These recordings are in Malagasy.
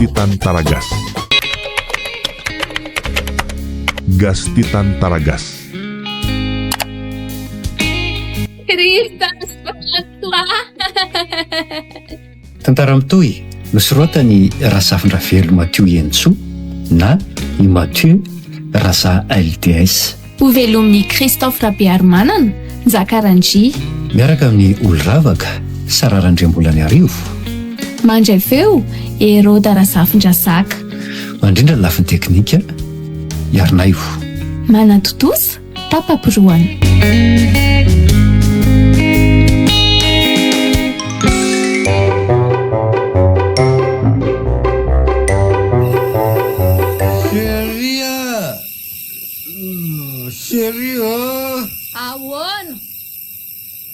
Titan Taragas. Gas Titan Taragas. Christa François. Tantara mitohy, nosoratan'i Razafindravelo Mathieu Henintsoa na i Mathieu Raza LDS. Hovelomin'i Christophe Rabearimanana, Njaka Randria. Miaraka amin'i Oloravaka, Sarah Randriambolaniarivo. Mandray feo, Heroda Razafindrazaka. Mandrindra ny lafiny teknika, Iharinaivo. Manatontosa, Tapa-pirohana. Chérie a! Chérie a! Ahoana?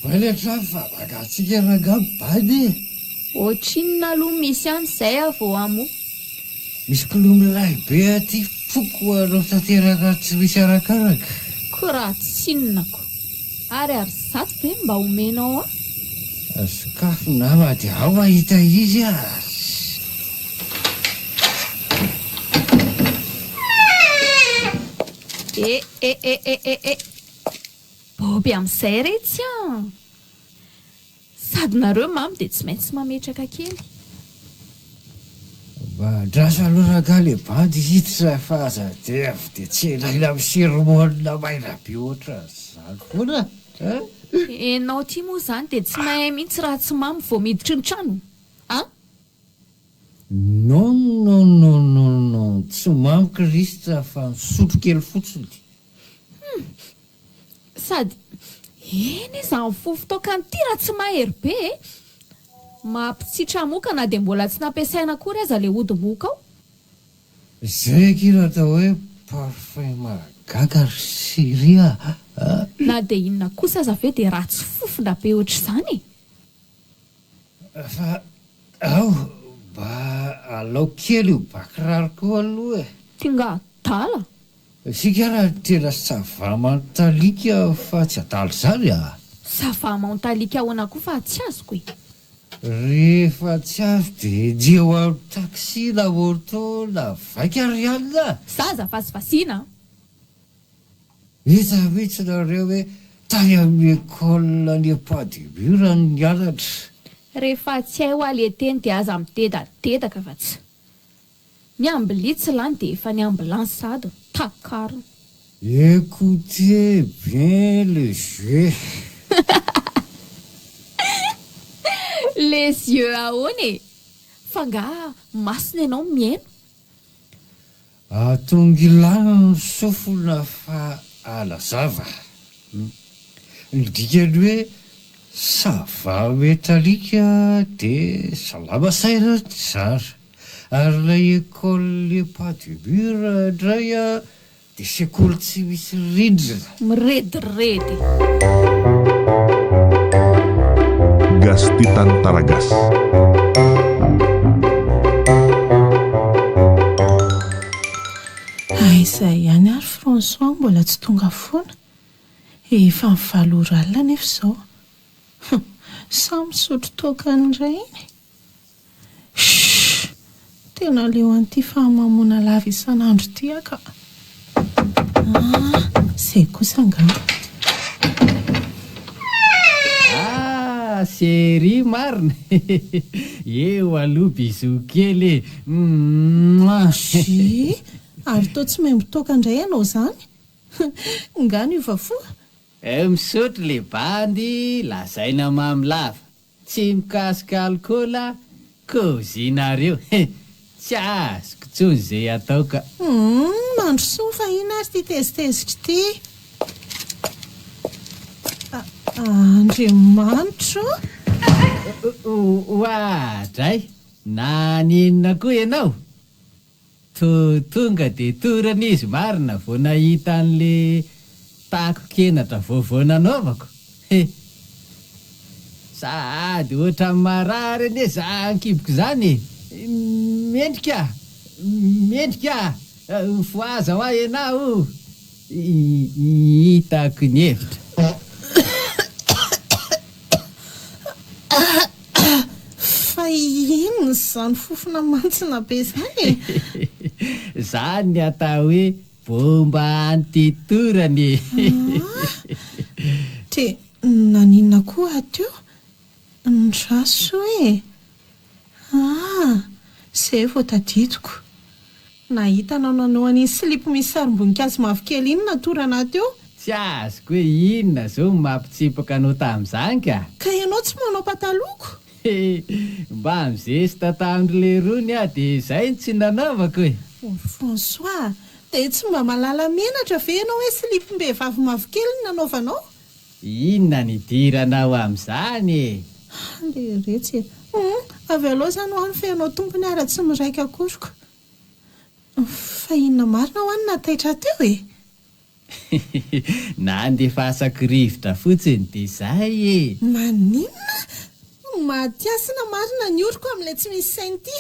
Valy hatrany fa mangatsiaka rangaha bady e! Ohatrinona aloha misy any izay aho vao hamoha? Misy kilo milay be aty foko anao tanteraka tsy misy arakaraka. Ko raha tsinona ko. Ary ary zato ve mba omenao ahy? Sokafy nama dia ao mahita izy ah. Eh eh eh eh eh eh. Boby amin'izay re tsy an! Sady nareo mamy dia tsy maintsy mametraka kely. Mba andraso aloha rangahy le bandy hiditra fa aza dia avy dia tselaina amin'ny sermona maina be ohatran'izany foana a! Enao ty moa zany dia tsy mahay mihitsy raha tsy mamo vao miditry ny trano a! Non non non non non tsy mamo Christ fa misotro kely fotsiny. Hum! Sady eny e zany fofon-toaka an'ity raha tsy mahery be e! Mampitsitra moka na dia mbola tsy nampiasaina akory aza le ody moka ao. Zay akia no atao hoe parfum mahagaga ry chérie a! Na dia inona kosa aza ve dia ratsy fofona be ohatr'izany e! Fa ao mba alao kely io ba kiraroko io aloha e! Ty nga adala? Isika raha tena ça va mentalika fa tsy adala izany a! Ça va mentalika ahoana koa fa tsy azoko e! Rehefa tsy azo dia enjeho amin'ny taxi na auto na vaika ry anona a! Zaza vazivaziana a! Hita mihitsy nareo hoe tany amin'ny école any pas de mur no nianatra. Rehefa tsy hay hoa le teny dia aza midedadedaka fa tsy. Ny ambili tsy lany dia efa ny ambulance sahady no takarina. Ecoutez bien le jeu. Les yeux ahoana e? Fa nga masina ianao mihaino? Atongilano ny sofina fa alazava. Ny dikany hoe ça va metallique dia salama saina tsara. Ary ilay école les pas de mur indray dia sekoly tsy misy rindrina. Mirediredy. Gasy tia tantara gasy. Aiza ihany ary François mbola tsy tonga foana? Efa ny valo ora alina anefa izao. Hum, samy misotro toaka ny rainy. Shh! Tena leo an'ity fahamamoana lava isan'andro ity aho ka. Ah, izay kosa angamba. Ah, chérie marina Eo aloha bisous kely e! Mouah! Zii, ary toa tsy maimbo toaka indray ianao izany? Nga niova fo? Misotro le bandy lazaina mamy lava. Tsy mikasika alikaola kôzinareo he! Tsy azoko tsony ze atao ka. Humm mandrosoa fa inona ary ity tezitezitra ity? Andriamanitra o! Oadray! Naninona koa ianao? To tonga de torana izy marina vao nahita anle tako-kenatra vaovao nanaovako he! Sahady ohatran'ny marary anie za ankiboko zany e! Mendrika a! Mendrika a! Mifohaza hoa enao! Hitako ny hevitra. Fa inona? Izany fofona mantsina be izany e! Izany ny atao hoe bomba anti-torana e! Ah! Dia naninona koa aho teo? Ndraso e! Ah! Izay vao tadidiko. Nahita anao nanao an'iny silipo misy sarim-boninkazo mavokely iny natorana ahy teo. Tsy azoko hoe inona izao no mampitsipaka anao tamin'izany ka! Ka ianao tsy manao patalohako? He! Mba mizesta tamin-dry lerony aho dia izay no tsy nanaovako e! Oh ry François a! Dia tsy mba mahalala menatra ve ianao hoe silipom-behivavy mavokely no nanaovanao? Inona ny idiranao amin'izany e? Leretsy e! Hum! Avy aloha izany ho any fa ianao tompony ara tsy miraika akoriko. Fa inona marina hoa no nahataitra ahy teo e? Nandefasako rivotra fotsiny dia izay e! Maninona? Maty hasina marina ny oroko amin'ilay tsy misy saina ity!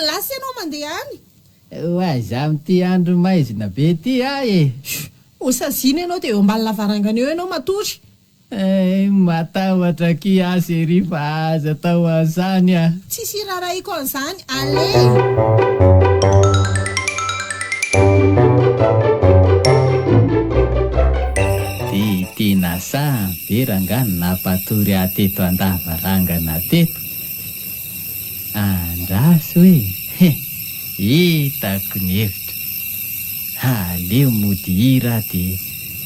Lasa ianao mandeha any! Ho aiza amin'ity andro maizina be ity aho e? Ho saziana ianao dia eo ambany lavarangana eo ianao matory. Eh, matahotra akia aho chérie fa aza atao an'izany ah. Tsisy irarahiko an'izany, allez! Dia tena sahy be rangahy no nampatory ahy teto an-davarangana teto. Andraso e! He! Hitako ny hevitra. Aleo mody hira aho dia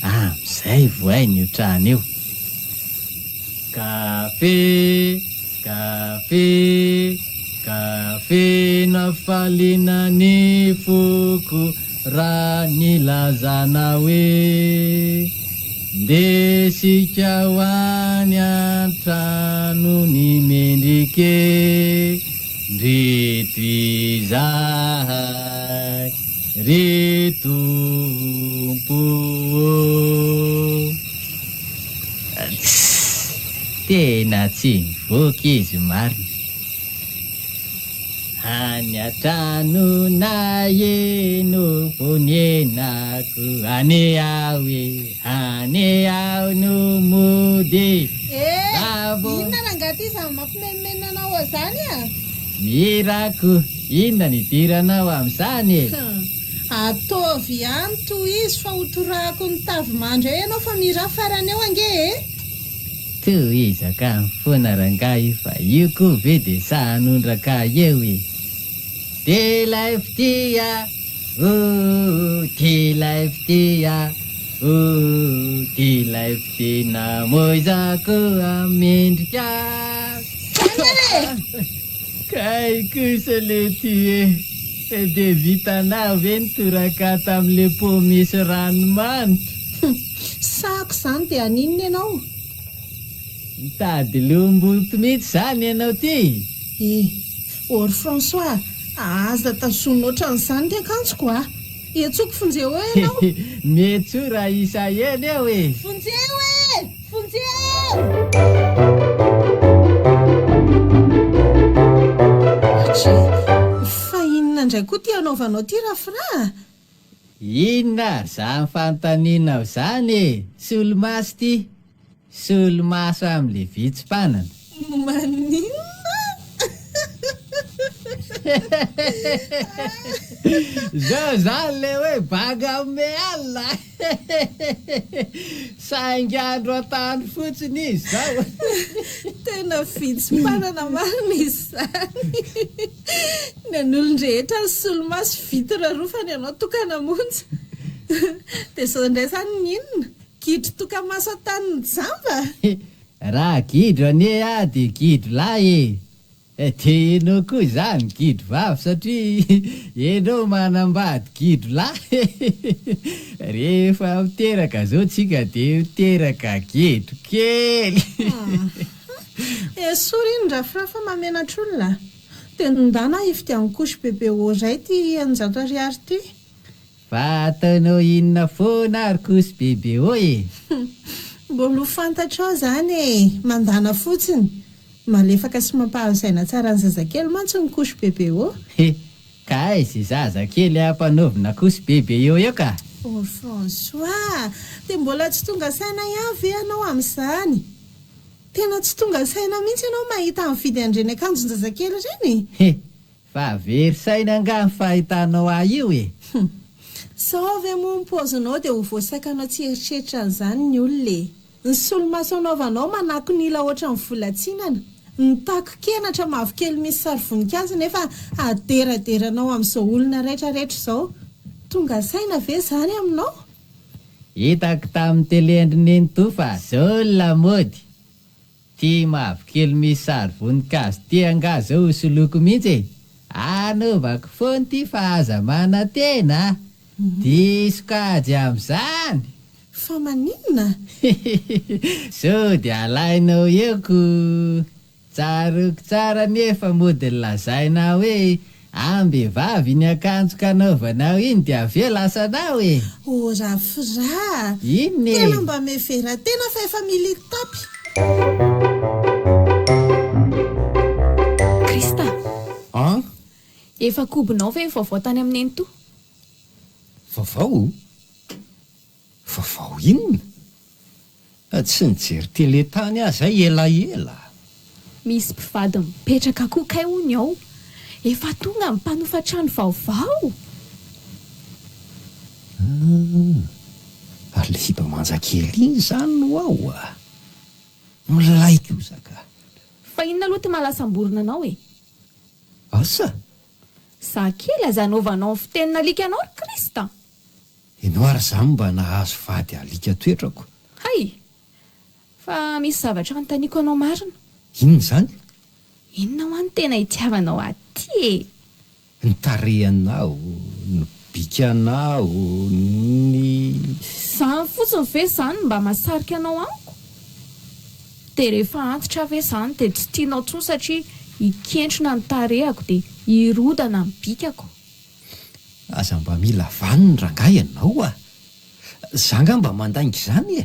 amin'izay vohay ny io trano io. Kafe, kafe, kafe nafaliana ny foko raha nilazana hoe Ndesika ho any an-trano ny mendrika e, ndreto izahay ry Tompo ô. Tssy! Tena tsy mivoaka izy marina. Any an-tranonay e no fonenako, any aho e, any aho no mody. Eh! Bravo! Inona rangahy ty izany mampimenomenona anao ao izany a? Mirako, inona ny idiranao amin'izany e? Hum! Ataovy ihany tohizo fa ho torahako ny tavy mandry eo ianao fa mira farany eo ange e! Tohizako any foana rangahy io fa io koa ve dia sahy hanondraka ahy eo e! Dia ilay fitia ooh dia ilay fitia ooh dia ilay fitia namoizako amendrika. Zany e! Kay kosa lety e! Dia vitanao ve ny toraka tamin'le pot misy ranomanitra? Hum! Sahako izany dia haninona ianao? Mitady lomboto mihitsy izany ianao ty? Eh! Ô ry François a! Aza tazonina ohatran'izany ny akanjoko a! Hetsoko vonjeo eo ianao! Mihetsoa raha isa ela eo e! Vonjeo e! Vonjeo! Dry! Fa inona indray koa ity anaovanao ity Rafra a? Inona ary izany fanontanianao izany e? Solomaso ity. Solomaso amin'ilay vitsim-panana. Maninona? Zao izany ilay hoe banga alina. Saingy andro an-tany fotsiny izy izao. Tena vitsim-panana marina izy izany. Ny an'olon-drehetra ny solomaso vitre roa fa ny anao tokana monja. Dia izao indray izany ny inona? Gidro toka-maso an-tanin'ny jamba? Raha gidro anie aho dia gidro lahy e! Dia enao koa izany gidro vavy satria enao manambady gidro lahy Rehefa miteraka zao tsika dia miteraka gidro kely. Esory iny rafra fa mahamenatr'olona a! Dia ndana hividiano couche bebe ô ray ty 600 ariary ty. Fa ataonao inona foana ary couche bebe ô e? Mbola ho fantatrao izany e! Mandana fotsiny. Malefaka sy mampahazo aina tsara ny zazakely mantsy ny couche bebe ô. He! Ka aiza i zazakely ampanaovina couche bebe eo eo ka? Oh François! Dia mbola tsy tonga saina ihany ve ianao amin'izany? Tena tsy tonga saina mihitsy ianao mahita mividy an'ireny akanjon-jazakely ireny e! He! Fa very saina angaha ny fahitanao ahy io e! Hum! Sao ve moa ny paozinao dia ho voasakanao tsy hieritreritra an'izany ny olona e! Ny solomaso anaovanao manakon'ila ohatran'ny volatsinana, ny tako-kenatra mavokely misy sary voninkazo nefa aderaderanao amin'izao olona retraretra izao. Tonga saina ve izany aminao? Hitako tamin'ny télé an-dry nenitoa fa zao ny lamaody. Ty mavokely misy sary voninkazo ty angaha zao ho soloiko mihitsy e! Anaovako foana ty fa aza manantena a! Diso kajy amin'izany! Fa maninona? Sao dia alainao eo ko! Tsaroako tsara anie fa mody lazaina hoe ambehivavy iny akanjo kanaovanao iny dia avy eo lasanao e! Oh Rafra a! Inona e? Tena mba mihevera tena fa efa militapy. Christa! An? Efa kobonao ve ny vaovao tany amin'ny nenitoa? Vaovao? Vaovao inona? Tsy nijery télé tany aho zay elaela. Misy mpivady mipetraka koa kay hono ao. Efa tonga ny mpanofa trano vaovao. Ah, ary le sipa manja kely iny zany no ao a! Milay kosa ka! Fa inona aloha ty mahalasam-borona anao e? Asa? Za kely aza anaovanao ny fitenin'alikanao ry Christ a! Ianao ary zany mba nahazo vady alika toetrako. Hay! Fa misy zavatra anontaniako anao marina. Inona izany? Inona hoa no tena itiavanao ahy ty e? Ny tarehinao, ny bikanao, ny. Izany fotsiny ve izany no mba mahasarika anao amiko? Dia rehefa antitra ve izany dia tsy tianao intsony satria hikentrona ny tarehako dia hirodana ny bikako? Aza mba mila vaniny rangahy ianao a! Za ngamba mandainga izany e!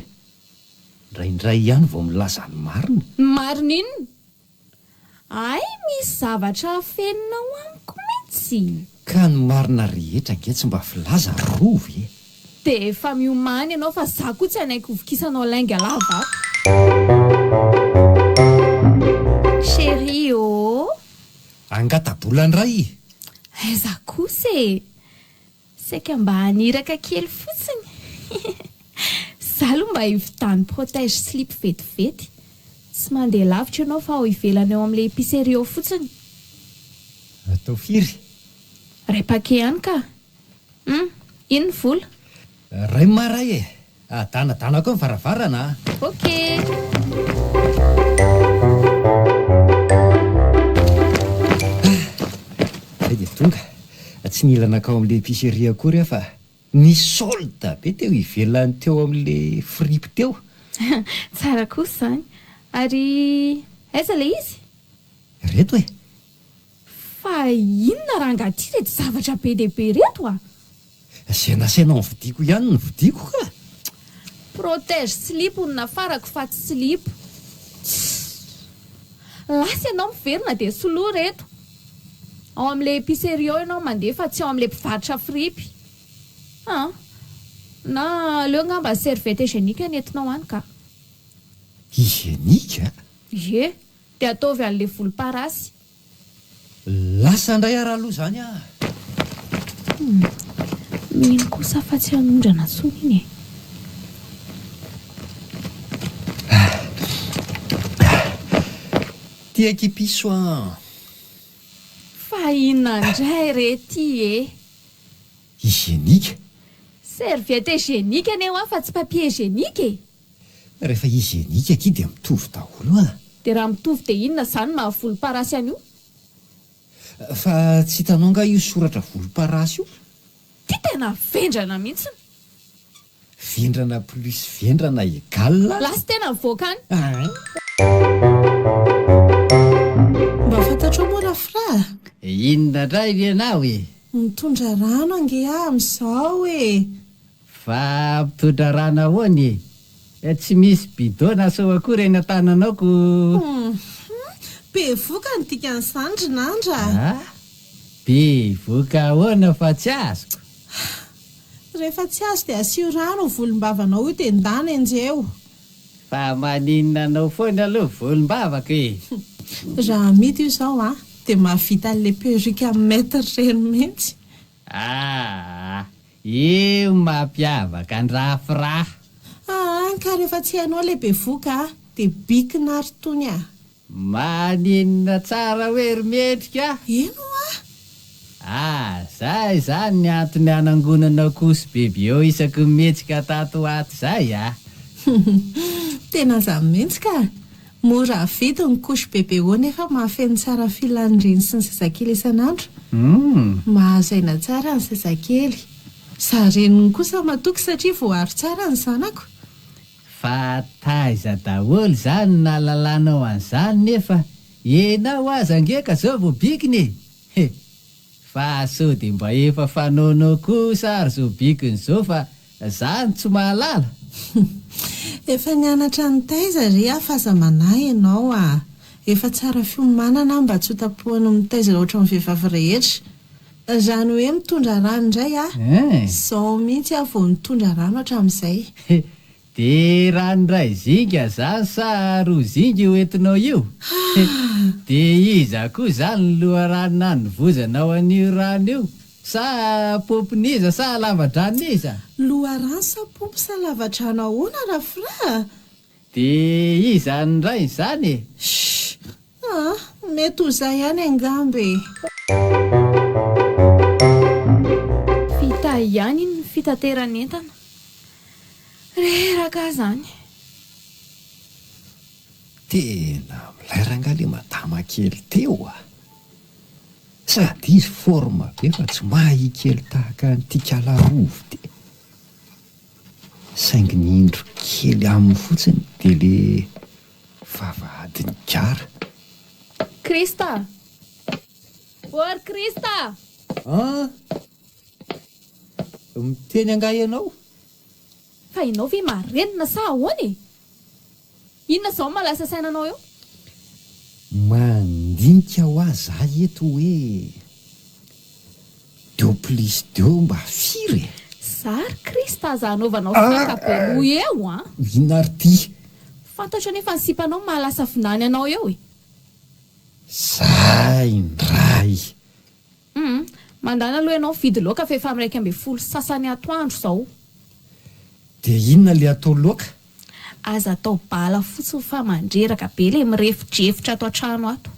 Indraindray ihany vao milaza ny marina. Ny marina inona? Hay misy zavatra afeninao amiko mintsy. Ka ny marina rehetra ange tsy mba filaza ry Rova e! Dia efa miomàna ianao fa za koa tsy hanaiky hovokisanao lainga lava ato. Chérie ô! Angata-bola indray! Aiza kosa e! Saika mba haniraka kely fotsiny. Za aloha mba hividano protège slip vetivety. Tsy mandeha lavitra ianao fa ao ivelany ao amin'ilay épicerie ao fotsiny. Atao firy? Ray paquet ihany ka. Hum, ino ny vola? Ray maray e! Adanadana koa ny varavarana a! Ok! Zay dia tonga. Tsy nila nankao amin'ilay épicerie akory aho fa nisy solde be teo ivelany teo amin'ilay fripy teo. Tsara kosa izany. Ary aiza ilay izy? Ireto e! Fa inona rangaha ty reto zavatra be dia be reto a! Izay nasainao novidiako ihany no novidiako ka! Protège silipo no nafarako fa tsy silipo. Tssss. Lasa ianao miverina dia soloa reto. Ao amin'ilay épicerie ao ianao mandeha fa tsy ao amin'ilay mpivarotra fripy. An! Na aleo angamba serviette hygiénique no entinao any ka. Hygiénique? Ie. Dia ataovy an'ilay volomparasy. Lasa indray ary aloha izany ah! Hum, mino kosa fa tsy hanondrana intsony iny e. Ty aky piso an! Fa inona indray re ty e? Hygiénique? Serviette hygiénique anie hoa fa tsy papier hygiénique e! Rehefa hygiénique akia dia mitovy daholo an! Dia raha mitovy dia inona izany maha volomparasy an'io? Fa tsy hitanao angaha io soratra volomparasy io? Ty tena vendrana mihitsiny. Vendrana plus vendrana égale. Lasa tena mivoaka any. Mba fantatrao moa Rafra a? Inona indray ry ianao e? Mitondra rano ange aho amin'izao e! Fa mitondra rano ahoana e? Tsy misy bidon na seau akory eny an-tananao ko. Hum, bevoka ny dikan'izany ry Nandra a! Ah! Bevoka ahoana fa tsy azoko? Rehefa tsy azo dia asio rano io volombavanao io dia ndana enjeho. Fa maninona anao foana aloha volombavako e! Raha amidy io izao an, dia mahavita an'ilay perruque amin'ny mètre ireny mihitsy. Aa! Io mampiavaka an-dRafra. Aa! Ka rehefa tsy hainao ilay bevoka dia bikina ary tony a! Maninona tsara hoe ry mendrika a! Eny hoa! Ah, zay izany ny antony hanangonana couche bebe eo isaky ny mihetsika tato ho ato izay a! Tena izany mihitsy ka! Mora vidy ny couche bebe eo nefa mahafeno tsara filan'ny reny sy ny zazakely isan'andro. Mahazo aina tsara ny zazakely. Za reniny kosa matoky satria voaaro tsara ny zanako. Fa taiza daholo izany no nahalalanao an'izany nefa enao aza ange ka zao vao bikina e! He! Fa sao dia mba efa fanaonao kosa ary zao bikina zao fa za no tsy mahalala? Efa nianatra nitaiza re aho fa aza manahy ianao a! Efa tsara fiomanana aho mba tsy ho tapohan'ny mitaiza ohatran'ny vehivavy rehetra. Raha ny hoe mitondra rano indray a! Izao mihitsy aho vao nitondra rano hatramin'izay. He! Dia rano iray zinga izany sa roa zinga io entinao io? He! Dia iza koa izany ny loharano nanovozanao an'io rano io? Sa paompin'iza sa lava-dranon'iza? Loharano sa paompy sa lava-drano ahoana Rafra a? Dia iza ny rainy izany e? Shh! Ah, mety ho izay ihany angamba e! Vita ihany iny ny fitateran'entana. Reraka aho izany. Tena milay rangahy le madama kely teo a! Sady izy forme be fa tsy mahay kely tahaka an'ity kala rovy ty. Saingy ny indro kely aminy fotsiny dia le vavahadin'ny gara. Krista! Ô ry Krista! An! Miteny angaha ianao? Fa ianao ve marenina sa ahoana e? Inona izao no mahalasa saina anao eo? Mandinika hoa za eto hoe deux plus deux mba firy e? Za ry Christ aza anaovanao faka be loha eo an! Inona ary ty? Fantatro anefa ny sipanao mahalasa vinany anao eo e! Za indray! Hum, mandana aloha ianao mividy laoka fa efa amin'ny 11:30 atoandro izao. Dia inona ilay atao laoka? Aza atao bala fotsiny fa mandreraka be ilay mirefodrefotra ato an-trano ato.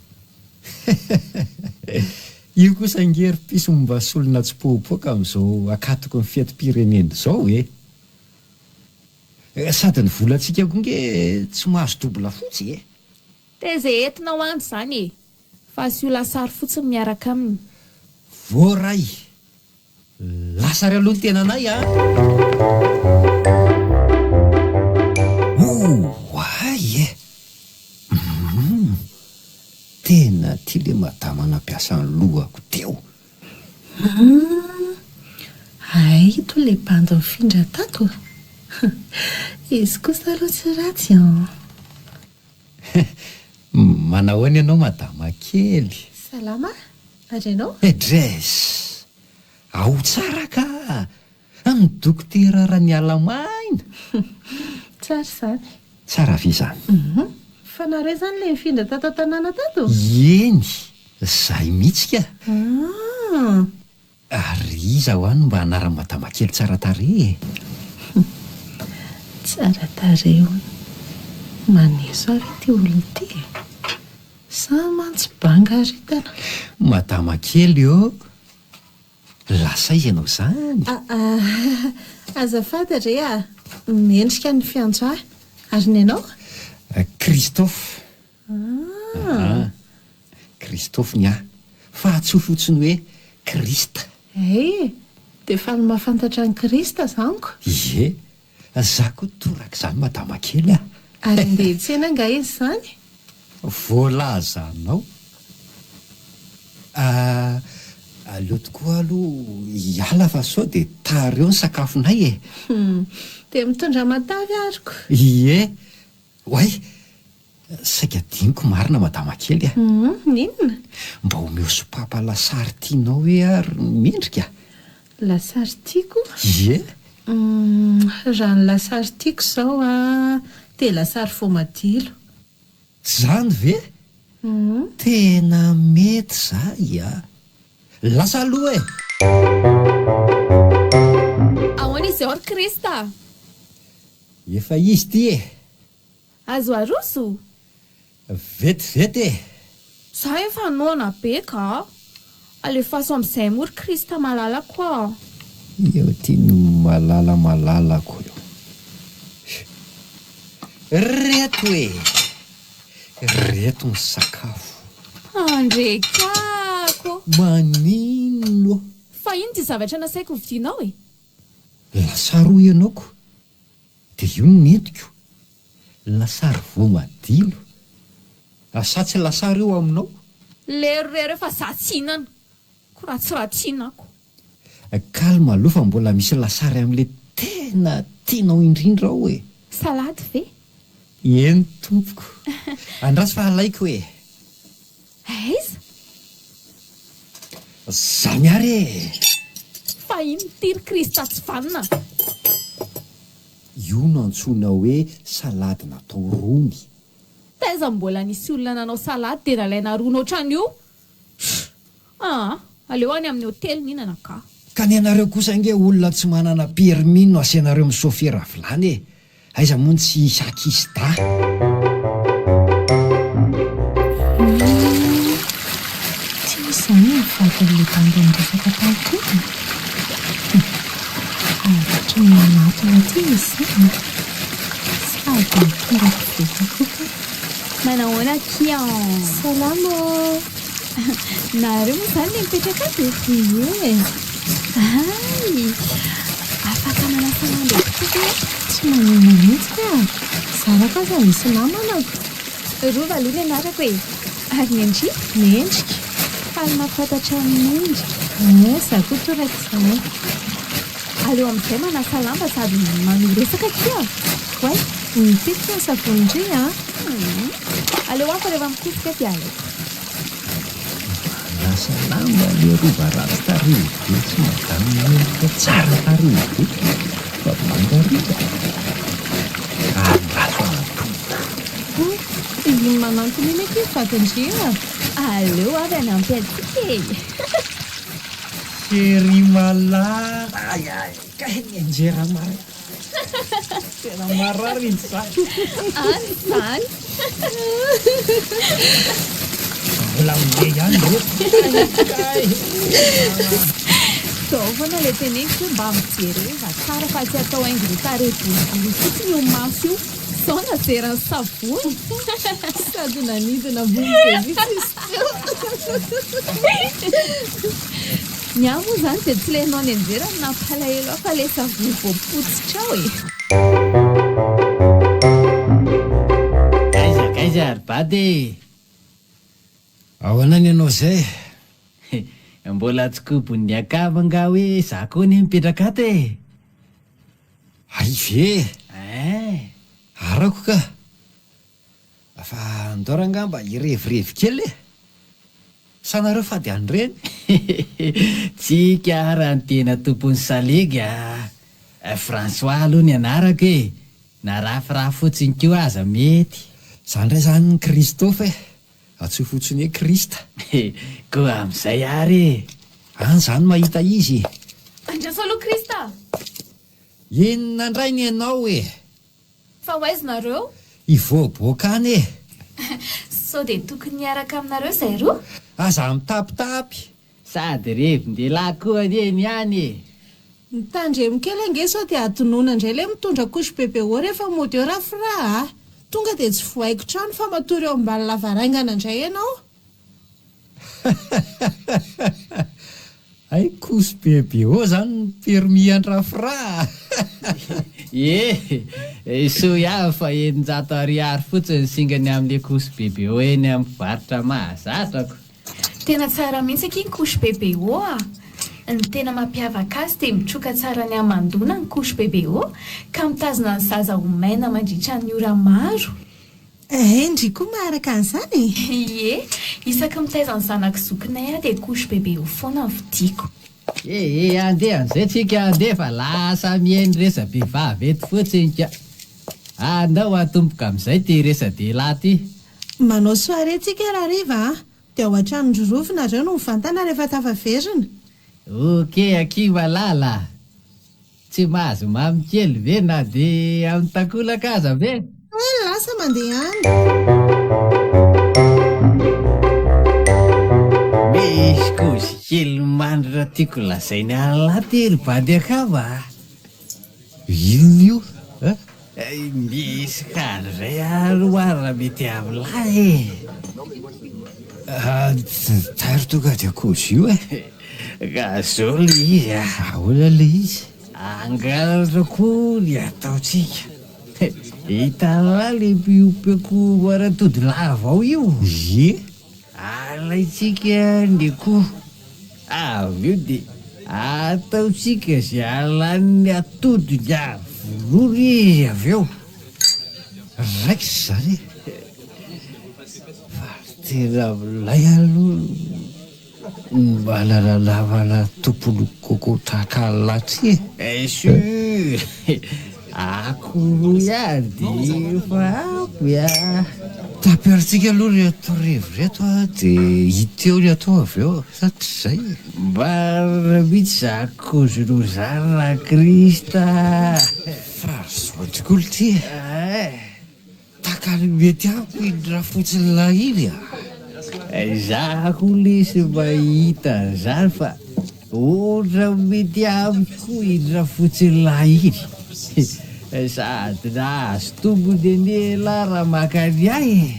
Io kosa ange ry piso mba solona tsipoapoaka amin'izao akatoky ny fetim-pirenena izao e! Sady ny volantsika koa nge tsy mahazo double fotsy e! Dia izay entinao any izany e! Fa asio lasary fotsiny miaraka aminy. Voaray! Lasa ary aloha ny tenanay a! Oay e! Humm! Tena tia le madama nampiasa ny lohako teo. Humm! Hay ito le bandy nifindra tato? Izy kosa aloha tsy ratsy an! Manahoana ianao madama kely? Salama, ary ianao? Dress! Ao tsara ka! Ny dokotera Ranialamaina! Tsara izany. Tsara ve izany? Hum! Fa nareo izany ilay nifindra tato an-tanàna tato? Eny, izahay mihitsy ka! Ah! Ary iza hoa no mba anaran'i madama kely tsara tarehy e? Tsara tarehy hono. Maneso ahy ve ity olona ity e? Sa mantsy banga aritana? Madama kely ô! Lasa aiza ianao izany? Aa! Azafady re a! Mendrika ny fiantso ahy. Ary ny anao? Christophe. Ah! Christophe ny ahy, fa antsoy fotsiny hoe Christ. Hay! Dia faly mahafantatra an'i Christ izany ko! Ie! Za koa torak'izany madama kely a! Ary handeha hiantsena angaha izy izany? Voalazanao. Ah! Aleo tokoa aloha hiala fa sao dia tara eo ny sakafonay e! Hum! Dia mitondra matavy ary ko! Ie! Oay! Saika adinoko marina madama kely a! Humm, inona? Mba omeo sopapa lasary tianao hoe ary mendrika a! Lasary tiako? Ie! Humm, raha ny lasary tiako izao a, dia. Dia lasary voamadilo. Zany ve? Tena mety zay a! Lasa aloha e! Ahoana izy ao ry Christ a? Efa izy ity e! Azo aroso? Vetivety e! Za efa noana be ka! Alefaso amin'izay moa ry Christ malalako a! Eo ity no malala malalako eo. Reto e! Reto ny sakafo. Andrekako! Manino? Fa inona ity zavatra nasaiko hovidianao e? Lasary hoy ianao ko! Dia io no nentiko. Lasary voamadilo. Sa tsy lasary io aminao? Lerorero efa za tsy hihinana. Ko raha tsy ratsiana ako. Calme aloha fa mbola misy lasary amin'ilay tena tianao indrindra ao e! Salady ve? Eny tompoko. Andraso fa alaiko e! Aiza? Zany ary e! Fa ino ity ry Krista tsy vanona? Io no antsoina hoe salady natao rony. Taiza no mbola nisy olona nanao salady dia nalaina rony ohatran'io? Aa! Aleo any amin'ny hotely mihinana ka. Ka ny anareo kosa ange olona tsy manana permis no asianareo misôfera vilany e! Aiza moa no tsy hisy akisida? Humm! Tsy izy izany ny vadin'ilay bandy niresaka tamiko iny e! Humm! Haratry ny manatona aty izy izany e! Sady mitondra koveta koa kay. Manahoana akia an! Salama ô! Nareo moa izany ilay mipetraka ato e? Ie! Hay! Afaka manasa lamba eto koa ve aho? Tsy maninona mihitsy ka! Zarako aza misy namana ko! Rova aloha ny anarako e! Ary ny an-dry? Mendrika! Faly mahafantatra an'i Mendrika! Ie, za koa toraka izany. Aleo amin'izay manasa lamba sady manohy resaka akia! Oay! Mipika ny savony-ndry a! Hum! Aleo aho fa rehefa mikosika dia alaiko. Manasa lamba le rova ratsy tarehy be sy madame mendrika tsara tarehy be fa banga rova andraso anatona. Hum! Iny manantona iny akia ny vadin-dry a! Aleo avy hanampy antsika e! Chérie malala ay ay kay nianjera marina tena marary iny zany. Any izany. Mbola milehy ihany reto kay. Zao foana le teneniko hoe mba mijereva tsara fa tsy atao haingo tarehy boribory fotsiny io maso io. Zao nazeran'ny savony. Sady nanidina ambony be mihitsy izy teo. Ny ahy moa izany dia tsy ilay ianao nianjera no nampalahelo ahy fa ilay savony voapotsitra ao e. Kaiza kaiza ry bada e! Ahoana ny anao izay? Mbola tsy kobon'ny akama angaha hoe za koa anie mipetraka ato e! Hay ve? Ein! Arako ka! Fa andao rangaha mba hirevirevy kely e! Sa nareo fady an'ireny? Tsika ara ny tena tompon'ny salegy a! François aloha ny anarako e! Na rafirafy fotsiny koa aza mety. Za ndray zany Christophe e! Antsoy fotsiny hoe Christ. Koa amin'izay ary e! Any zany mahita izy e! Andraso aloha Christ a! Inona ndray ny anao e! Fa ho aiza nareo? Hivoaboaka any e! Sao dia tokony hiaraka aminareo izay roa? Aza mitapitapy! Sady revin-dehilahy koa anie ny any e! Mitandremo kely ange sao dia adinoina indray ilay mitondra couche bebe ô rehefa mody eo Rafra a! Tonga dia tsy vohaiko trano fa matory eo ambany lavarangana indray ianao. Hay couche bebe ô zany ny permis an-dRafra a! Ie, soa ihany fa 600 ariary fotsiny ny singany amin'ilay couche bebe ô eny amin'ny mpivarotra mahazatra ko. Tena tsara mihitsy akia ny couche bebe ô a! Ny tena mampiavaka azy dia mitroka tsara ny hamandoana ny couche bebe ô ka mitazona ny zaza ho maina mandritra ny ora maro. Eh, ndry koa maharaka an'izany e! Ie, isaky mitaiza ny zanako zokinay aho dia couche bebe ô foana no vidiako. Eh eh, andeha an'izay tsika andeha fa lasa mihaino resa-behivavy eto fotsiny ka. Andao atomboka amin'izay ity resa-dehilahy ity. Manao soirée tsika rahariva a! Dia ao an-tranon-dry Rova nareo no mivantana rehefa tafaverina. Ok akia malala a! Tsy mahazo mamy kely ve na dia amin'ny takolaka aza ve? Eh lasa mandeha any. Misy kozy kely mandrina tiako lazaina an'lah ty ry bandy akama a! Inona io a? Misy kaly zay aloha ary raha mety amin'lah e! Tairo tonga dia kozy io e! Ka zao le izy a! Ahoana le izy? Hangalatra koa ny ataontsika. Hitan'lah le mpiompy akoho maratody lava ao io? Ie! Alaintsika ny akoho, avy eo dia ataontsika izay halan'ny atodiny ary vonoina izy avy eo. Raikitra izany e! Fa tena milay aloha ny manana namana tompony coco tahaka an'lah ty e! Sûr! Akoho ihany dia efa ampy a! Tapirintsika aloha ireto revy ireto a, dia hita eo ny atao avy eo, sa tsy izay? Marina mihitsy izany kozinao izany Rakrista a! Fa ry zao tokoa ity e! Takalo mety amiko iny rafotsiny lahy iny a! Izaho koa lesy mahita an'izany fa ohatran'ny mety amiko koa iny rafotsiny lahy iny. Sady nahazo tombony anie elah raha maka ny ahy e!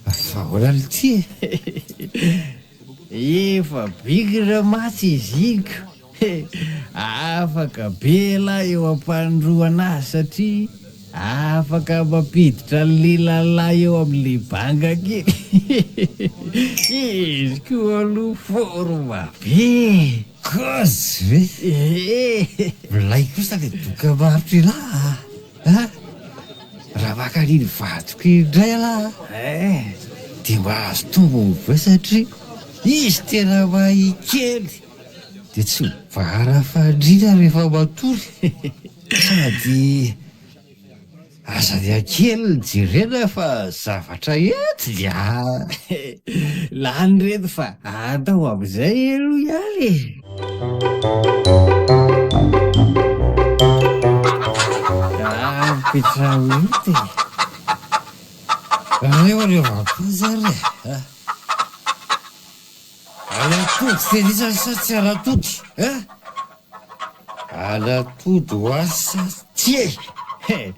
Fa ahoana lty e? Efa bikina mantsy izy iny ko! Afaka be elah eo am-panindroana azy satria afaka mampiditra lehilahy eo amin'ilay banga kely. Izy koa aloha forme be e! Kozy ve? Ee! Milay kosa le dokambarotra elah a! Raha maka an'iny vadiko iny indray elah dia mahazo tombony be satria izy tena mahay kely. Dia tsy mibahana fandriana rehefa matory sady aza dia kely ny jerena fa zavatra entiny a! Lany ireto fa atao amin'izay aloha ihany e! Apetraho eto e! Reo anie vapoza ary e! Alatody Felice sa tsy alatody eh? Alatody hoa sa tsia e?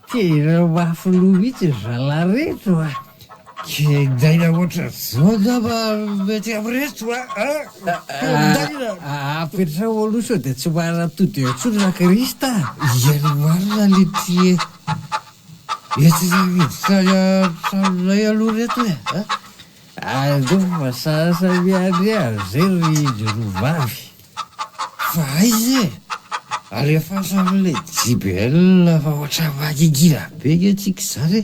Tena mafy loha mihitsy ry zalahy reto a! Kendaina ohatran'izao angamba mety amin'ireto a! Kendaina! Apetraho aloha sao dia tsy manatody eo intsony Rakrista a! Iany marina letia e! Entina miditra any an-tranonay aloha ireto e! Aleo fa sasa miandry azy zay ry izy roa vavy. Fa aiza e! Alefaso amin'ilay JBL fa ohatran'ny mangingina be nge tsika izany e!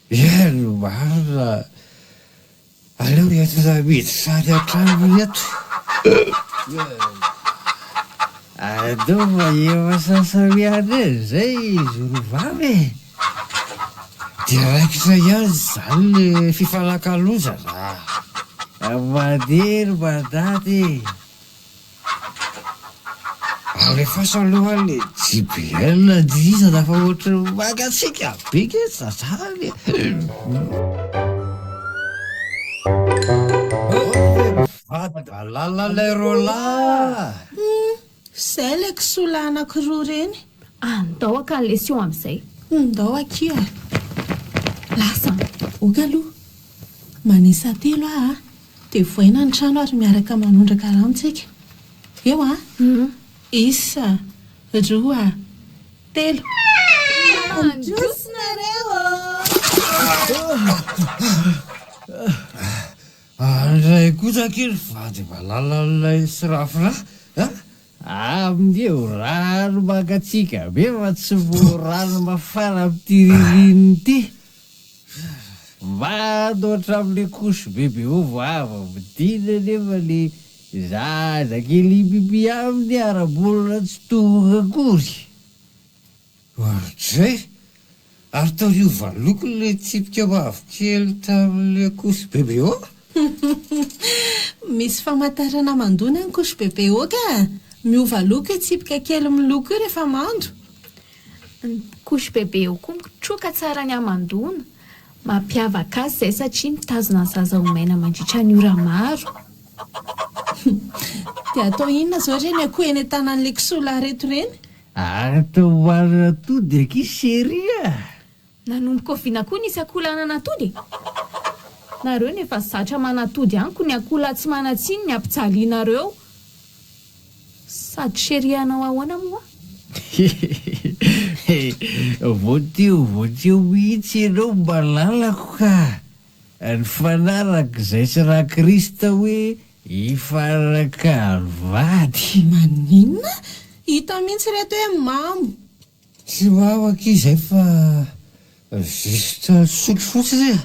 Eny marina, aleo entina miditra any an-trano ireto. Aleo fa efa sasa miandry azy zay izy roa vavy e! Dia raikitra ihany izany le fifanakalozana a! Mandeha ry Madady e! Alefaso aloha le JBL andihizana fa ohatran'ny mangatsiaka be nge zany e! Valala lay Roland! Hum, zay le kisoa lahy anakiroa ireny. Andao haka ny lesion amin'izay. Ndao akia a! Lasa an! Ok aloha. Manisa telo aho a! Dia vohaina ny trano ary miaraka manondraka rano tsika. Eo a! Isa, roa, telo. Mandroso nareo ô! Andray kosa akia ry vady malalan'ilay sy rafra a! Amin'io rano mangatsiaka be fa tsy vao rano mafana amin'ity ririnina ity. Mando hatramin'ilay couche bebe vao avy ampidirina anefa le zazakely mipipi aminy ara-bolana tsy tonga akory. Oadray! Ary toa niova loko ilay tsipika mavokely tamin'ilay couche bebe ô? Misy famantarana mandona ny couche bebe ô ka! Miova loko io tsipika kely miloko io rehefa mando. Ny couche bebe ô koa mitroka tsara ny hamandoana. Mampiavaka azy izay satria mitazona ny zaza ho maina mandritra ny ora maro. Dia atao inona izao ireny akoho eny an-tanan'ilay kisoa lahy ireto ireny? Atao hohanina atody akia chérie a! Nanomboka oviana koa nisy akoho lahy nanatody e? Nareo no efa zatra manatody amiko ny akoho lahy tsy manan-tsiny ny ampijalianareo. Sady chérie hanao ahoana moa? Vao teo vao teo mihitsy ianao malalako ka! Nifanaraka izay sy Rakrista hoe hifanakalo vady. Maninona? Hita mihitsy ireto hoe mamo. Tsy mamo akia izay fa juste nisotro fotsiny e!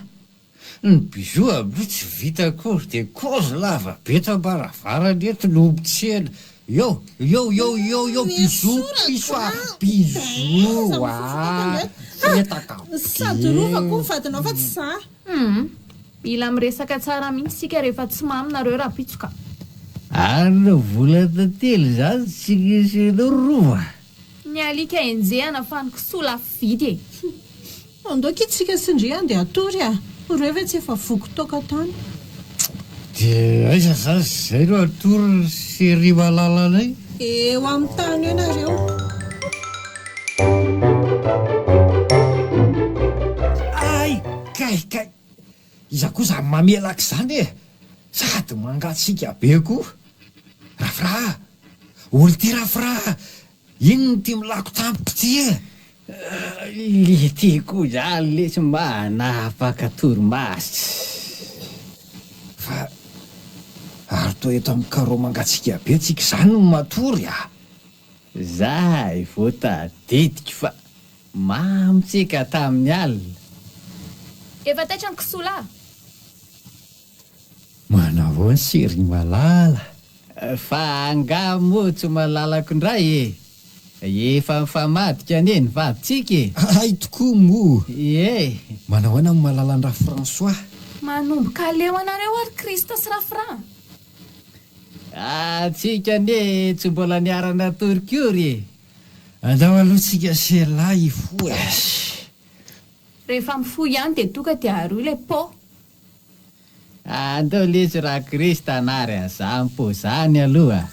Ny bisous amin'io tsy vita akory dia kozy lava be eto am-baravarana eto no mitsena eo eo eo eo eo bisous piso a! Bisous a! Fetaka be! Sady rova koa ny vadinao fa tsy za. Humm. Mila miresaka tsara mihitsy isika rehefa tsy mamy nareo rahampitso ka. Ary na vola tantely izany tsy nisy anao rova. Ny alika enjehana fa ny kisoa lafo vidy e. Andao akia tsika sy ndry andeha hatory a! Reo ve tsy efa voky toaka tany. Dia aiza zany izay no hatory ry chérie malalanay? Eo amin'ny tany eo nareo. Ay! Kay kay! Iza koa izany mamelaka izany e! Sady mangatsiaka be koa! Rafra a! Olo ty Rafra a! Inona ity milako tampoka ity e? Le ty koa zany lesy mba hanapaka torimaso. Fa ary toa eto amin'ny carreau mangatsiaka be tsika izany no matory a! Zay vao tadidiko fa mamo tsika tamin'ny alina. Efa taitra ny kisoa lahy. Manao ahoana se ry Malala? Fa angaha moa tsy malalako indray e? Efa mifamadika anie ny vadintsika e! Hay tokoa moa! Ie! Manao ahoana ny malalan-dRafrançois? Manomboka aleo anareo ary Christ sy Rafran! Antsika anie tsy mbola niara-natory koa ry e! Andao aloha tsika sela hifoha e! Rehefa mifoha ihany dia tonga dia aroy ilay pot. Andao lesy ra Christ hanary an'izany pot zany aloha.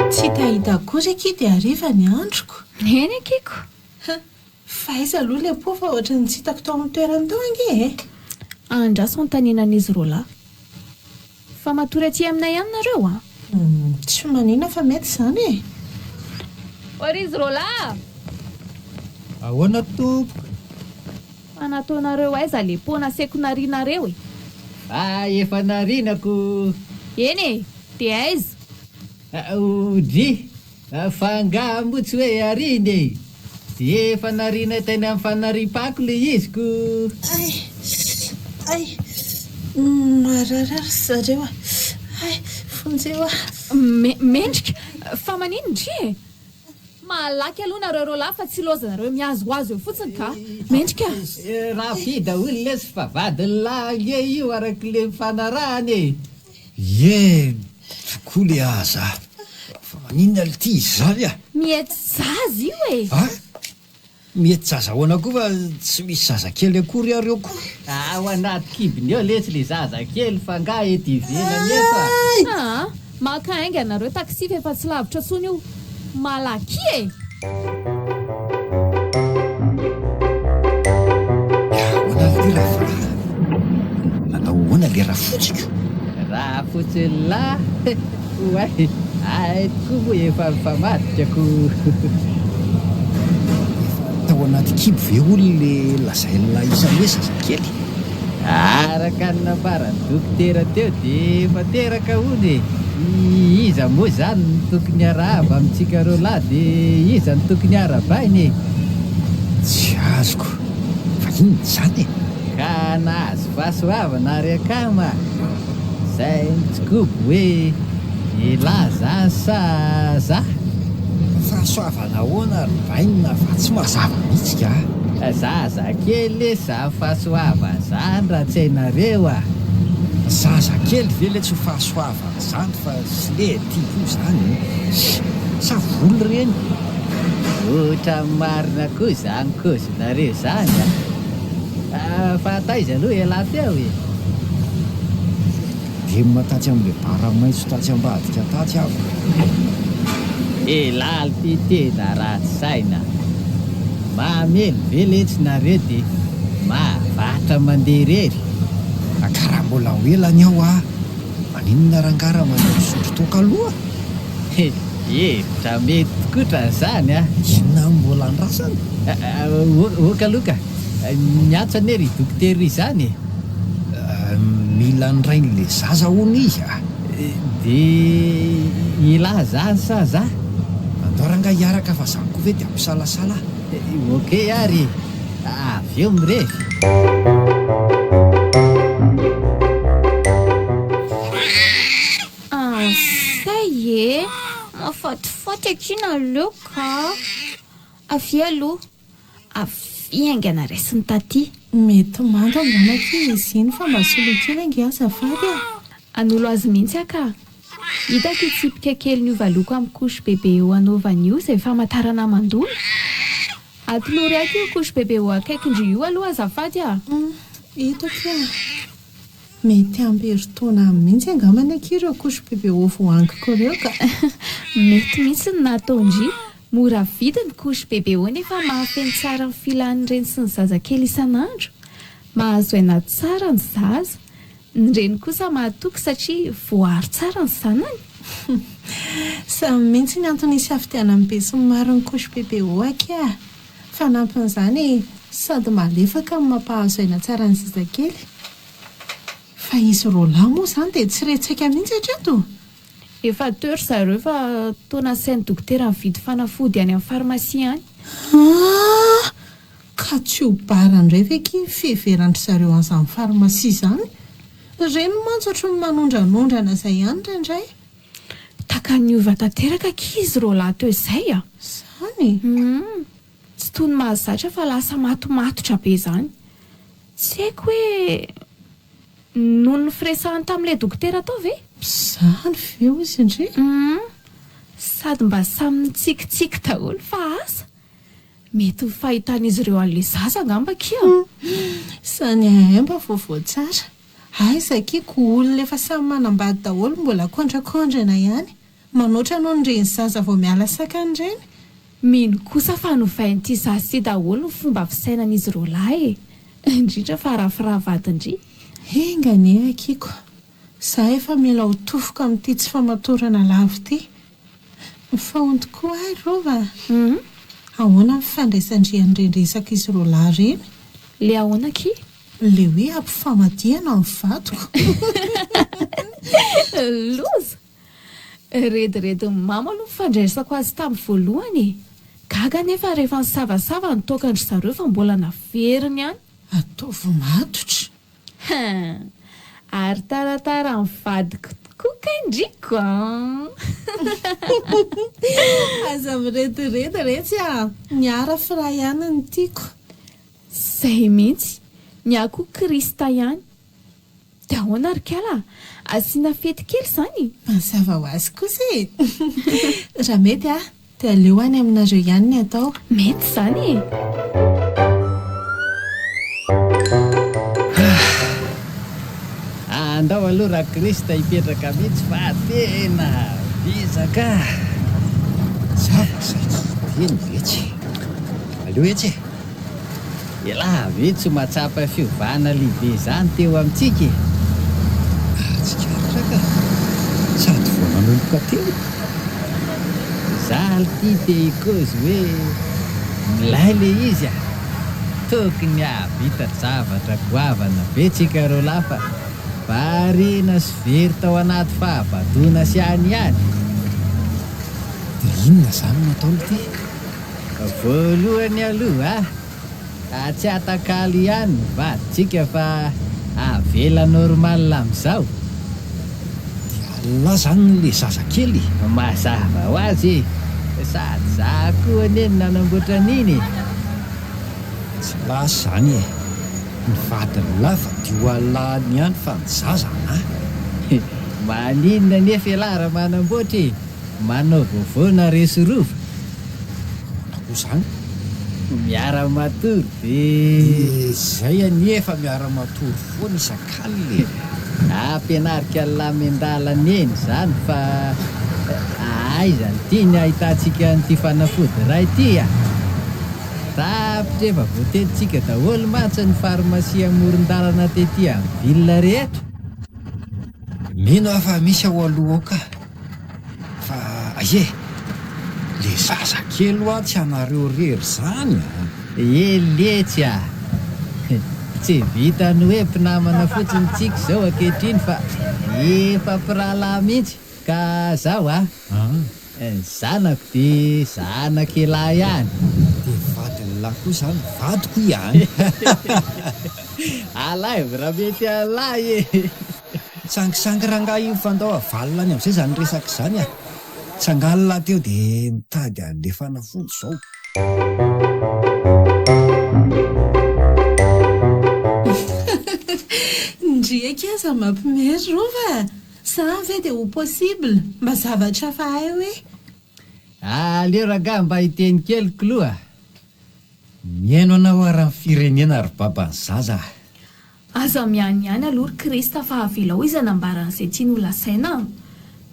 Tsy hitahita akory akia dia hariva ny androko. Eny akia ko. Fa aiza aloha ilay pot fa ohatran'ny tsy hitako tao amin'ny toerany tao ange e! Andraso anontaniana an'izy roalahy. Fa matory aty aminay ihany nareo an! Tsy maninona fa mety izany e! Ô ry izy roalahy a! Ahoana tompoko? Fa nataonareo aiza le pot naseko narianareo e? Fa efa nariana ko! Eny e! De aiza? Odry! Fa angaha moa tsy hoe ariana e! Dia efa nariana teny amin'ny fanariam-pako ilay izy ko! Hay! Hay! Marary ahy ry zareo a! Hay! Vonjeo aho! Mendrika! Fa maninona ndry e? Malaky aloha nareo roalahy fa tsy ilaozanareo mihazohazo eo fotsiny ka! Mendrika! Rafy daholo lesy fa vadin'lah ange io arak'ilay nifanarahana e! Ie tokoa le aza a! Fa maninona lty izy izany a? Mihety-jaza io e! A! Mihety-jaza ahoana koa fa tsy misy zazakely akory ary eo ko! Ao anaty kibony ao letsy le zazakely fa nga eto ivelany eto a! Aa! Maka haingana nareo taxi fa efa tsy lavitra tsony io! Malaky e! Ahoana lty rafra? Nanao ahoana le rafotsiko? Rafotsy lahy oay, ay tokoa moa efa mifamadika ko. Efa tao anaty kibo ve hono le lazain'lah isany hoe zazakely? Araka ny nambaran'ny dokotera teo dia efa teraka hono e! Iza moa izany no tokony hiarahaba amintsika roa lahy dia iza no tokony harabaina e? Tsy azoko. Fa inona izany e? Ka nahazo fahasoavana ary akama a! Izay mitsikobo hoe. Elah zany sa za? Fahasoavana ahoana ry bainina fa tsy mazava mihitsy ka. Zaza kely lesy zany fahasoavana zany raha tsy hainareo a! Zaza kely ve le tsy ho fahasoavana zany fa sle ty koa zany e! Sa vola ireny? Ohatran'ny marina koa izany kôzinareo izany a! Fa taiza aloha ialahy teo e? Demona tatsy amin'ilay bara maitso tatsy ambadika tatsy aho. Elah lty tena ratsy saina. Mamely ve letsy nareo de mahavatra mandeha irery? Ka raha mbola ho ela ny ao ah, maninona rangaha raha mandeha misotro toaka aloha? Hevitra mety tokoa tran'izany ah. Inona no mbola andrasana? Ok aloha ka. Niantso anie ry dokotera izany e. Mila ny rain'ilay zaza hono izy a! Dia elah zany sa za? Andao rangahy hiaraka fa zany koa ve dia hampisalasala? Ok ary e! Avy eo mirevy. Zay e! Mahafatifaty akia nareo ka! Avia aloha. Avia haingana raisiny taty. Mety mando angamba akia izy iny fa mba soloy kely ange azafady a! Hanolo azy mihitsy aho ka! Hitako io tsipika kely niova loko amin'ny couche bebe eo anaovany io izay famantarana hamandoana. Atolory ahy io couche bebe eo akaikin-dry io aloha azafady a! Eto akia a! Mety ampy herintaona any mihitsy angambany akia ireo couche bebe eo voahangiko ireo ka! Mety mihitsy ny nataon-dry. Mora vidy ny couche bebe o nefa mahafeno tsara ny filan'ny reny sy ny zazakely isan'andro. Mahazo aina tsara ny zaza. Ny reny kosa mahatoky satria voaaro tsara ny zanany. Samy mihitsy ny antony hisafidianan'ny besinimaro ny couche bebe o akia a! Fanampin'izany, sady malefaka no mampahazo aina tsara ny zazakely. Fa izy roalahy moa izany dia tsy re tsaika mihitsy hatreto? Efa teo ry zareo fa toa nasain'ny dokotera nividy fanafody any amin'ny farmasia any. Ah! Ka tsy ho bara indray ve akia ny fiheveran-dry zareo an'izany farmasia izany? Ireny mantsy ohatry ny manondranondrana izay ihany indraindray. Taka niova tanteraka akia izy roalahy teo izay a! Izany? Hum! Tsy toy ny mahazatra fa lasa matomatotra be izany. Tsy haiko hoe. Noho ny firesahany tamin'ilay dokotera tao ve? Izany ve hozy ndry? Humm. Sady mba samy nitsikitsiky daholo fa asa. Mety ho fahitan'izy ireo an'ilay zaza angamba akia. Humm. Izany ahay mba vaovao tsara. Aiza akia ko olona efa samy manambady daholo mbola kondrakondrana ihany. Manoatra noho ireny zaza vao miala sakany ireny. Mino kosa fa novain'ity zaza ity daholo ny fomba fisainan'izy roalahy e! Indrindra fa Rafra vadin-dry. Enga anie akiko. Za efa mila ho tofoka amin'ity tsy famatorana lava ity. Mifaonty koa ahy Rova a! Ahoana ny fandraisan-dry an'ireny resaka izy roalahy ireny? Le ahoana akia? Le hoe ampifamadihana ny vadiko. Loza! Rediredin'ny mamo aloha ny fandraisako azy tamin'ny voalohany e! Gaga anefa rehefa nisavasava ny toakan-dry zareo fa mbola naveriny ihany. Ataovy matotra. Hein! Ary tarataran'ny vadiko tokoa kay ndry ko an! Aza mirediredy retsy a! Ny ahy rafra ihany no tiako. Zay mihitsy! Ny ahy koa Christa ihany. Dia ahoana ry kala a? Asiana fety kely izany? Mazava ho azy kosa e! Raha mety a, dia aleo any aminareo ihany ny atao. Mety izany e! Ah! Andao aloha Rakrista hipetraka mihitsy fa tena vizaka a! Zava saiky hiteny letsy. Aleo etsy e! Elah ve tsy mahatsapa fiovana lehibe izany teo amintsika e? Nahatsikaritra ka! Sady vao nanomboka teo. Za lty te hikozy hoe milay le izy a! Tokony hahavita zavatra goavana be tsika roalahy fa variana sy very tao anaty fahabadoana sy any ihany. Dia inona izany no atao lty? Voalohany aloha a, tsy atakalo ihany ny vadintsika fa avela normal amizao. Dia vadin'lah zany le zazakely e? Mazava ho azy e! Sady za koa anie no nanamboatra an'iny e! Tsy lasa izany e! Ny vadin'lah vadio an'lah any ihany fa ny zaza anah! Maninona anefa ialahy raha manamboatra e! Manao vaovao nareo sy Rova? Ahoana koa izany? Miara-matory dia. Izay anie efa miara-matory foana isak'alina e! Ampianariko an'lah miandalana eny izany fa aiza ity ny ahitantsika an'ity fanafody iray ity a! Tapitra efa voatetintsika daholo mantsy ny farmasia amoron-dalana tety amin'ny ville rehetra. Mino aho fa misy ao aloha ao ka! Fa aie! Le zaza kely hoa tsy anareo rery zany a! Ie letsy a! Tsy vitan'ny hoe mpinamana fotsiny tsika izao ankehitriny fa efa mpirahalahy mihitsy ka zao a! Ny zanako dia zanak'ialahy ihany. Dia vadin'lah koa izany vadiko ihany. Alaivo raha mety ialahy e! Sangisangy rangahy io fa ndao avalona any amin'izay izany resaka izany a! Tsangan'lah teo dia mitady an'le fanafody izao. Ndry akia aza mampime ry Rova a! Zany ve dia ho possible? Mba zavatra hafa hay hoe. Aleo rangahy mba hiteny kely k'lou a! Mihaino anao ary ny firenena ry baban'ny zaza a! Aza mihanihany aloha ry Christ fa avelao izy hanambara an'izay tiany ho lazaina a!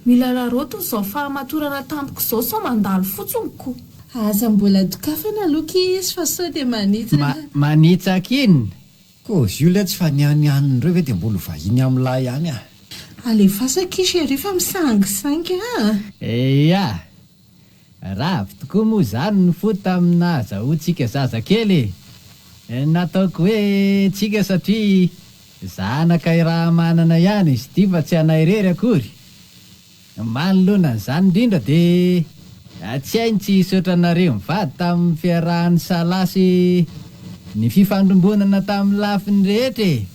Mila raraotiny izao fahamatorana tampoka izao sao mandalo fotsiny ko! Aza mbola dokafana aloha ki izy fa sao dia manitsaka. Manitsaka inona? Kôzy io letsy fa ny any anindreo ve dia mbola ho vahiny amin'lah ihany ah. Alefaso akia chérie fa misangisangy ah. Eia! Ravo tokoa moa izany ny fo tamin'ny nahazahoantsika zazakely e! Nataoko hoe tsika satria zanaka irahamanana ihany izy ity fa tsy anay irery akory. Manoloana an'izany indrindra dia tsy hay ny tsy hisaotra anareo mivady tamin'ny fiarahan'ny Salah sy ny fifandrombonana tamin'ny lafiny rehetra e!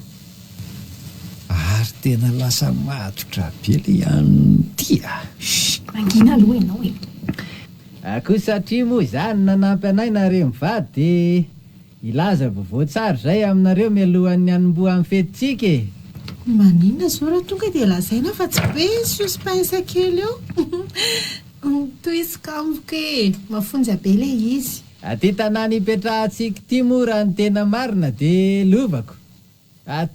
Ary tena lasa matotra be le anona ity a! Chut! Mangina aloha ianao e! Koa satria moa izany nanampy anay nareo mivady dia Hilaza vaovao tsara izay aminareo mialohan'ny hanombohan'ny fetintsika e! Maninona zao raha tonga dia lazaina fa tsy be suspense kely eo? Tohizo kamboko e! Mafonja be ilay izy. Aty tanàna ipetrahantsika ity moa raha ny tena marina dia lovako.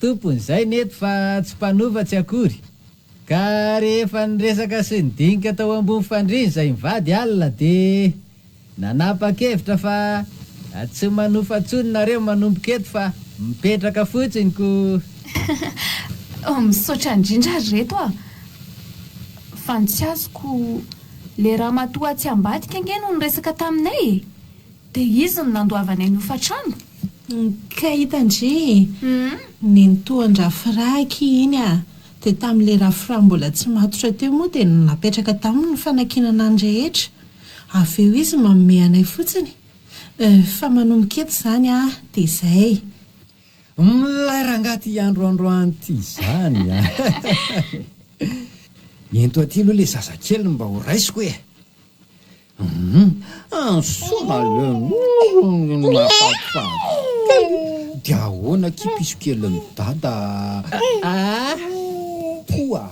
Tompony izay ny eto fa tsy mpanofa tsy akory. Ka rehefa niresaka sy nidinika tao ambony fandriana izay mivady alina dia nanapa-kevitra fa tsy manofa intsony nareo manomboka eto fa mipetraka fotsiny ko. Misaotra indrindra ry reto a! Fa ny tsy azoko, le ramatoa atsy ambadika ange no niresaka taminay e! Dia izy no nandoavanay ny hofantrano? Ka hitan-dry e! Nenitoan-dRafra akia iny a! Dia tamin'ilay Rafra mbola tsy matotra teo moa dia napetraka taminy ny fanakinana ny rehetra. Avy eo izy manome anay fotsiny. Fa manomboka eto izany a! Dia izay. Milay rangahy ty androandroany ty izany a! Ento aty aloha ilay zazakely mba ho raisiko e! Humm soa le mahafatifaty kely dia ahoana akia piso kelin'i dada ah poa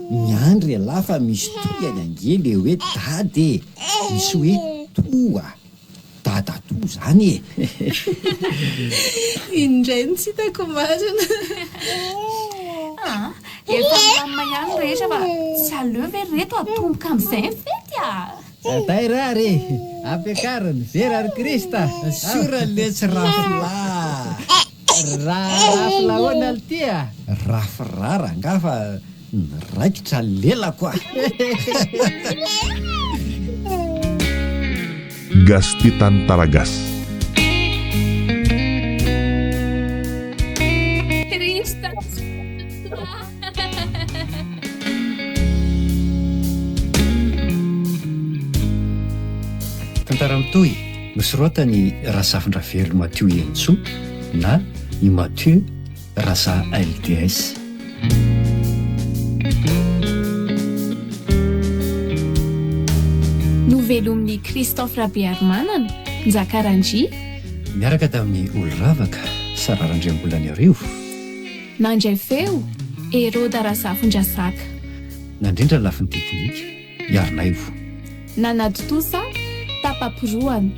miandry ialahy fa misy tohiny ange le hoe dada e misy hoe toa dadatoa zany e. Indray no tsy hitako marina. Ah, efa milamina ihany ny rehetra fa tsy aleo ve ry reto atomboka amin'izay ny fety ah? Tairo ary e! Ampiakaro ny vera ry Krista! Sur letsy rafla! Ra rafla ahoana lty a? Rafra rangaha fa niraikitra lelako a! Gas Titan Taragas. Tantara mitohy, nosoratan'i Razafindravelo Mathieu Henintsoa na i Mathieu Raza LDS. Novelomin'i Christophe Rabearimanana, Njaka Randria. Niaraka tamin'i Oloravaka, Sarah Randriambolaniarivo. Nandray feo, Heroda Razafindrazaka. Nandrindra ny lafiny teknika, Iharinaivo. Nanatontosa, Tapa-pirohana.